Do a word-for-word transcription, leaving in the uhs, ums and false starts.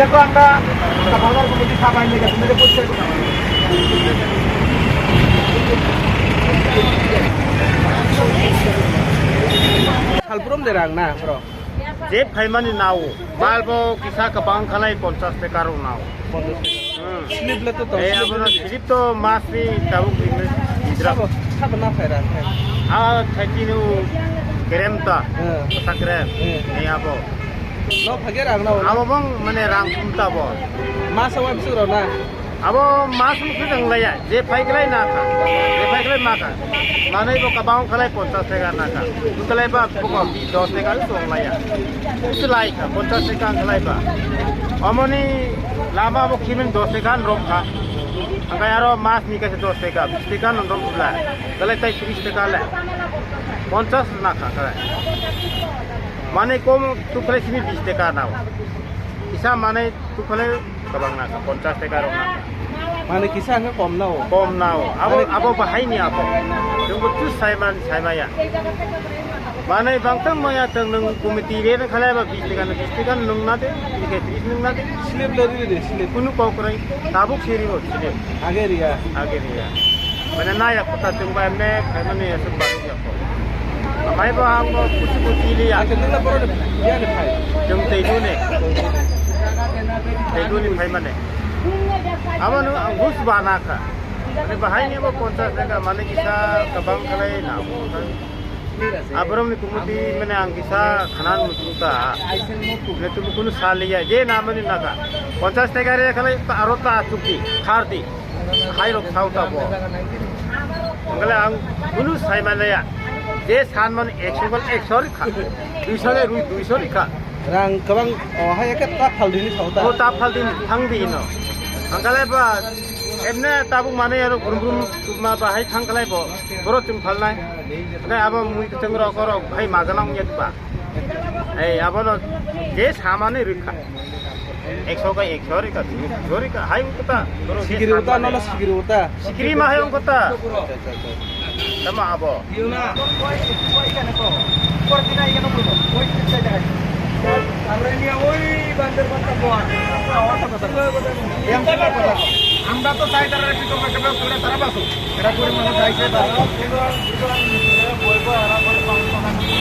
দেখো আমরা বাজার কমিটি সবাই মিলে আপনাদের পরিষ্কার করে Salbrum de rang na, bro. Je phaimani nao, mal bo kisa kabang khalai ponchas taka rok nao. Hmm. Slip le to tong, eh, slip abono le. Slip to mas ni tabuk ni hijra. Sabo, sabo na phai rang, phai. Ah, thai tinu kerem ta. Hmm. Sa kerem. Hmm. Eh, abo. No phage rang na. Abo bong mane rang kum ta bo. Mas awa bisu rok na. Abo mas mukhe tong laya, je phai khlai na kha, je phai khlai ma kha. Manai bo kabang khlai ponchas taka na kha. Khlai ba buko dos taka tong laya. Isi lai kha, ponchas taka khlai ba. Omoni lama bo khimin dos taka rok kha. Angkai aro mas ni kaisa dos taka, bis taka non rok bla. Khlai tai tris taka le. Ponchas na kha khlai. Manai kom tu khlai simi bis taka na. Kisa manai tu khlai Kabang na kha, ponchas taka rok na kha. Mane kisa hwnkhe kom na o. Kom na o. Abo, mane abo bahai ni abo. Chwng bo chus sai man, sai maya. Mane bangtang maya tang nung committee re na khalai ba bis taka na, bis taka nung na de, tris taka tris nung na de. Slip lo ri de, slip. Kunu kok rai. Tabuk siri bo slip. Age riya. Age riya. Mane naya kota chwng ba emne khaimani aswk ba ya ko. Amai bo ang bo kuchi kuchi liya. Acha nila boro de ya de phai. Chwng tei dune. Tei dune phai mane. Abo no ang bus ba na kha. Mane bahai ni bo ponchas taka mane kisa kabang khlai na. Aborok ni kumuti mane ang kisa khanan muchung ta. Mane tubu kunu saliya je na mani naga. Ponchas taka re khalai ta aro ta chukdi, khardi. Hai rok sao ta bo. Angkale ang kunu sai manaya. Je san man ekso kal ekso rikha. Duiso le rui duiso rikha. Rang kabang o hai ka ta phal dini sao ta. O ta phal din thang di no. Angkale ba emne tabuk mane aro grum grum ma ba hai thang kalai bo. Boro chwng phalnai. Hwnkhe abo mui kwchwng rok, rok hai majana wngya ba. Ei, abono je samani rwkha. Ekso ka ekso rwkha, duiso rwkha, hai wngkha ta. Sikiri uta, nono sikiri uta. Sikiri ma hai wngkha ta. Tamo abo. আমরা তো চাই তারা একটু তোমরা কেমন করে তারা বাসো। এরা গরিব মানুষ চাইছে তারা।